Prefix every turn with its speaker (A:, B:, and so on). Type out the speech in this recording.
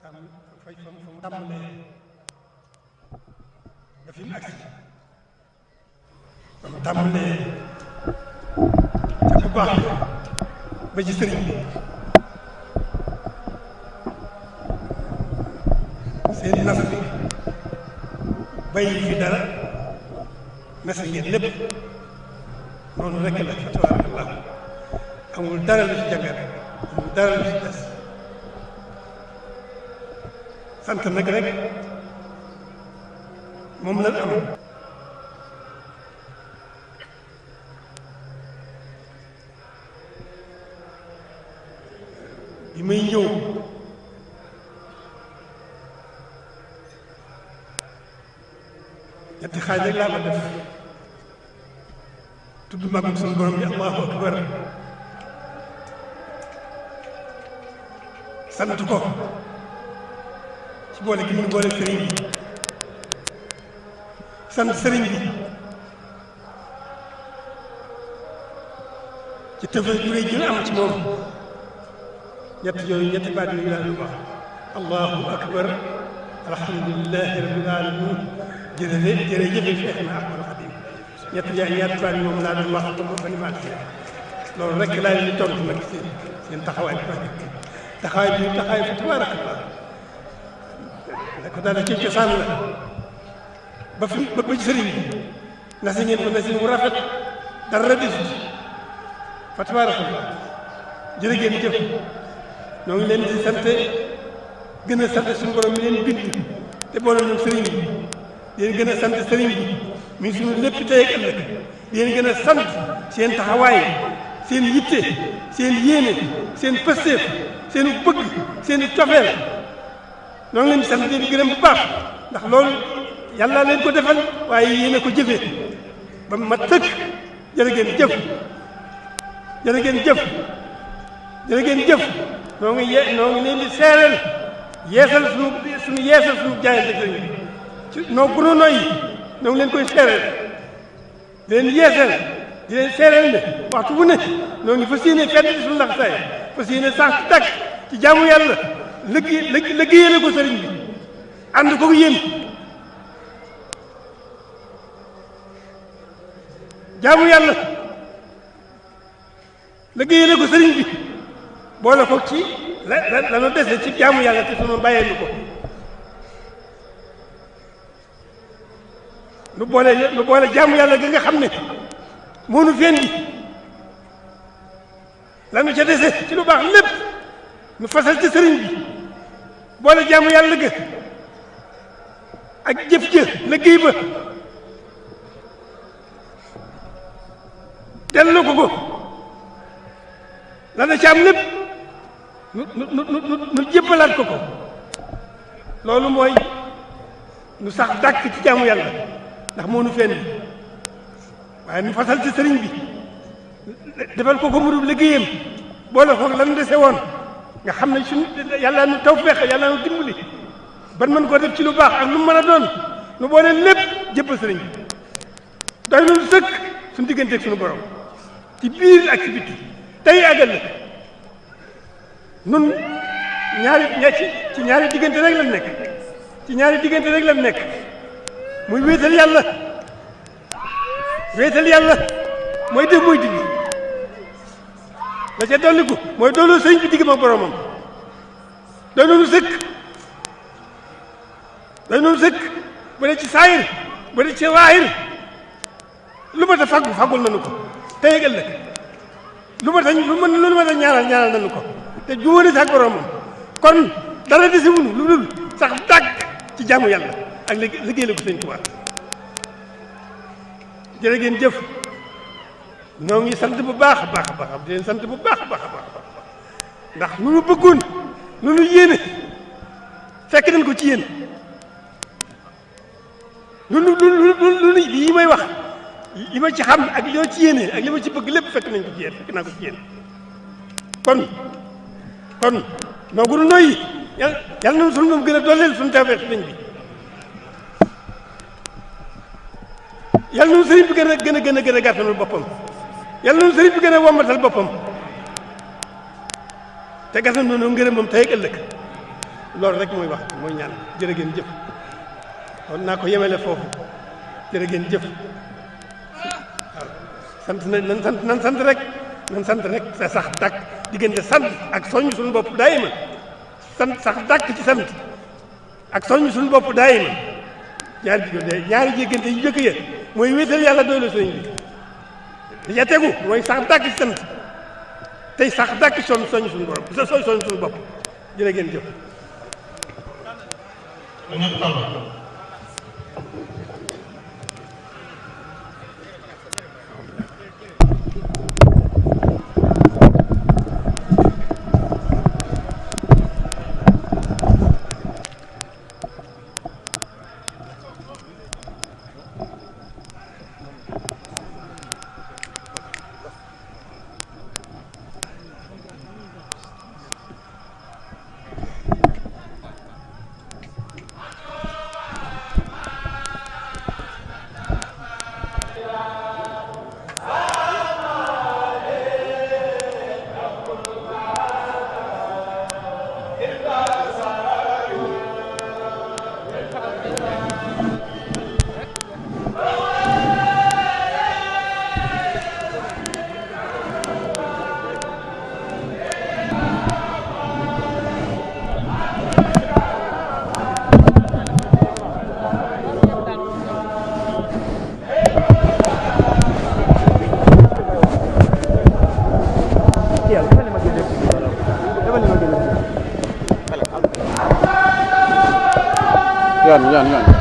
A: xam fa mu tàmbalee ba fi mu agsi ba mu tàmbalee ca bu baax ba ci sëriñ bi seen nas bi bàyyi fi dara nas ngeen lépp noonu rekk la fa tabarakallah amul dara lu ci jàngat amul dara lu ci des sant nag rek moom la am bi may ñëw ñetti xaaj rek laa ko def tudd magum suñu borom bi allahu akbar sant ko ci boole gi mu boole sëriñ bi sant sëriñ bi ci tëfal ju réy ji am ci moom ñetti baat yooyu laa di wax allahu akbar alhamdulilahi rabbil alamin jërëjëf Cheikhna Ahmadou Khadim ñetti baat yi moom laa doon wax ba ni ma agsi loolu rek laa leen di tontu nag seen taxawaay bi taxawaay fa tabarakallah da ko daal ci cosaan la ba ci sëriñ bi nasi ngeen ko nasi mu rafet dara desut fa tabarakallah jërë ngeen jëf ñoo ngi leen di sant gën a sant suñu borom mi leen bind te boole ñoom sëriñ bi di leen gën a sant sëriñ bi mi suñu lépp tey ak ëllëg di leen gën a sant seen taxawaay seen yitte seen yéene seen pësteef seen bëgg seen cofeel ñoo ngi leen di sant di gërëm bu baax ndax loolu yàlla leen ko defal waaye yéene ko jëfee ba mu mat sëkk jërë ngeen jëf jërë ngeen jëf jërë ngeen jëf noo ngi leen di seereel yeesal suñu jaayante sëriñ bi ci noo gënu noyyi noo ngi leen koy seereel di leen yeesal di leen seereel ne waxtu bu ne noo ngi fas yéene fedd di suñu laxasaay fas yéene sax dàkk ci jaamu yàlla liggéeyale ko sëriñ bi ànd ko yéen jaamu yàlla liggéeyale ko sëriñ bi boole ko ci la nu dese ci jaamu yàlla te sunu bàyyee nu ko nu boole jaamu yàlla gi nga xam ne moo nu fendi la nu ca dese ci lu baax lépp nu fasal ci sëriñ bi boole jaamu yàlla ga ak jëf jë liggéey ba dellu ko la na ci am lépp nu jébbalaat ko loolu mooy nu sax dàkk ci jaamu yàlla ndax moo nu fenn waaye nu fasal ci sëriñ bi defal ko mu dul liggéeyam boole ko lan dese woon nga xam ne suñu yàlla nu tawfeex yàlla nu dimbali ban mën koo def ci lu baax ak lu mu mën a doon nu boole lépp jébbal sëriñ bi doy nu sëkk suñu digganteeg suñu borom ci biir ak ci biti tey àggal la nun ci ñaari diggante rek lañ nekk ci ñaari diggante rek lañ nekk muy wéetal yàlla mooy def mooy dindi la ca dolliku mooy dooloo sëriñ bi diggam ak boromam doy noonu sëkk bu dee ci saayir bu dee ci waahir lu ma ta fàggul nañu ko tey ak ëllëg lu ma ta ñaanal nañu ko te juwóone sax boromam kon dara desi wunu lu dul sax dàgg ci jaamu yàlla ak liggéey la ko sëñ Tuubaa jërë ngeen jëf ñoo ngi sant bu baax a baax a baax di leen sant bu baax a baax a baax ndax lu nu bëggoon lu nu yéene fekk nañ ko ci yéen lu yi may wax li ma ci xam ak li ma ci yéene ak li ma ci bëgg lépp fekk naa ko ci yéen kon noo gënu noyyi yàlla na sunu moom gën a dooleel suñu tawfeex sëriñ bi yàlla na sëriñ bi gën a gàttanul boppam yàlla na sëriñ bi gën a wombatal boppam te gàttanul noonu ngërëm moom tey ak ëllëg loolu rek mooy wax mooy ñaan jërë ngeen jëf kon naa ko yemele foofu jërë ngeen jëf waaw sant nan sant rek te sax dàkk diggante sant ak soññ suñu bopp daayima sant sax dàkk ci sant ak soññ suñu bopp daayima ñaari jéggante yu jëkk ya mooy wéetal yàlla doy la sëriñ bi da tegu mooy sax dàkk ci sant tey sax dàkk soññ suñu bopp soññ suñu bopp jërë ngeen jëf
B: Yan.